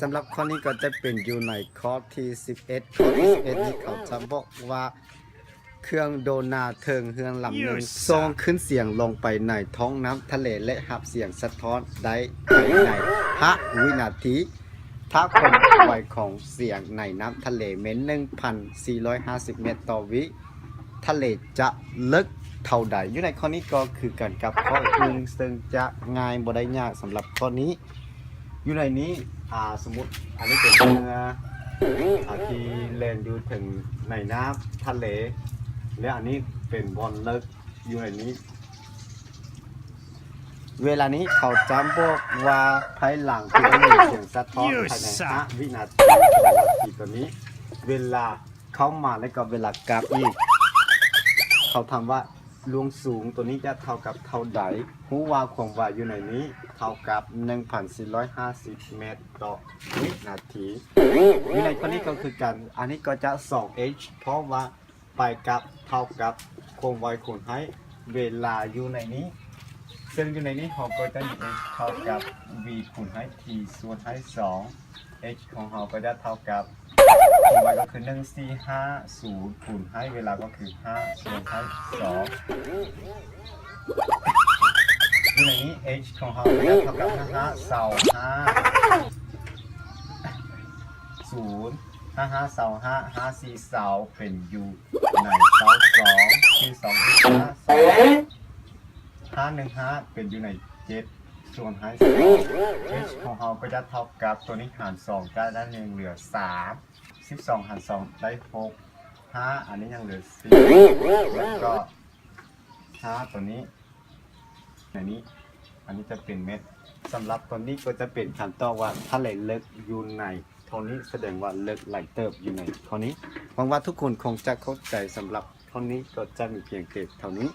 ສຳລັບຂໍ້ນີ້ກໍຈະເປັນຢູ່ໃນຂໍ້ທີສິບເອັດ. ຂໍ້ທີສິບເອັດນີ້ເຂົາຈະບອກວ່າ ເຄື່ອງໂດນາເທິງເຮືອນລຳໜຶ່ງ You're ສົ່ງ suck. ຂຶ້ນສຽງລົງໄປໃນທ້ອງນ້ຳທະເລ ແລະ ຮັບສຽງສະທ້ອນໄດ້ພາຍໃນຫ້າວິນາທີ. ຖ້າຄວາມໄວຂອງສຽງໃນນ້ຳທະເລແມ່ນໜຶ່ງພັນສີ່ຮ້ອຍຫ້າສິບແມັດຕໍ່ວິ ທະເລຈະເລິກເທົ່າໃດ? ຢູ່ໃນຂໍ້ນີ້ກໍຄືກັນກັບຂໍ້ອື່ນ ເຊິ່ງຈະງ່າຍບໍ່ໄດ້ຍາກສຳລັບຂໍ້ນີ້. ຢູ່ໃນນີ້ ອ່າ ສົມມຸດອັນນີ້ເປັນເຮືອ ອ່າ ທີ່ແລ່ນຢູ່ເທິງໃນນ້ຳທະເລ ແລະ ອັນນີ້ເປັນບ່ອນເລິກຢູ່ໃນນີ້. ເວລານີ້ເຂົາຈະບອກວ່າພາຍຫຼັງທີ່ໄດ້ຍິນສຽງສະທ້ອນພາຍໃນຫ້າວິນາທີ ວິນາທີຕົວນີ້ ເວລາເຂົ້າມາ ແລະ ກໍເວລາກັບອີກ ເຂົາຖາມວ່າລວງສູງຕົວນີ້ຈະເທົ່າກັບເທົ່າໃດ? ຮູ້ວ່າຄວາມໄວຢູ່ໃນນີ້ເທົ່າກັບໜຶ່ງພັນສີ່ຮ້ອຍຫ້າສິບແມັດຕໍ່ວິນາທີ. ຢູ່ໃນຂໍ້ນີ້ກໍຄືກັນ ອັນນີ້ກໍຈະສອງເອັດ ເພາະວ່າ ໄປກັບເທົ່າກັບຄວາມໄວຄູນໃຫ້ເວລາຢູ່ໃນນີ້ ເຊິ່ງຢູ່ໃນນີ້ເຮົາກໍຈະມີ h ເທົ່າກັບ v ຄູນໃຫ້ t ສ່ວນໃຫ້ສອງ h ຂອງເຮົາກໍຈະເທົ່າກັບ ຄວາມໄວກໍຄືໜຶ່ງສີ່ຫ້າສູນຄູນໃຫ້ເວລາກໍຄືຫ້າສ່ວນໃຫ້ສອງ. ຢູ່ໃນນີ້ h ຂອງເຮົາກໍຈະເທົ່າກັບຫ້າຫ້າຊາວຫ້າສູນ ຫ້າຫ້າຊາວຫ້າ ຫ້າສີ່ຊາວເປັນຢູ່ ໃນຊາວສອງ ຄືສອງ ຫ້າ ສອງ ຫ້າ ໜຶ່ງ ຫ້າ ເປັນຢູ່ໃນເຈັດ ສ່ວນໃຫ້ສອງ h ຂອງເຮົາກໍຈະເທົ່າກັບຕົວນີ້ຫານສອງຈະໄດ້ໜຶ່ງເຫຼືອສາມ ສິບສອງຫານສອງໄດ້ຫົກ ຫ້າ ອັນນີ້ຍັງເຫຼືອສີ່ ແລ້ວກໍຫ້າຕົວນີ້ ໃນນີ້ ອັນນີ້ຈະເປັນແມັດ. ສຳລັບຕົວນີ້ກໍຈະເປັນຄຳຕອບວ່າທະເລເລິກຢູ່ໃນເທົ່ານີ້ ສະແດງວ່າເລິກຫຼາຍເຕີບຢູ່ໃນເທົ່ານີ້. ຫວັງວ່າທຸກຄົນຄົງຈະເຂົ້າໃຈ. ສຳລັບເທົ່ານີ້ກໍຈະມີພຽງແຕ່ເທົ່ານີ້.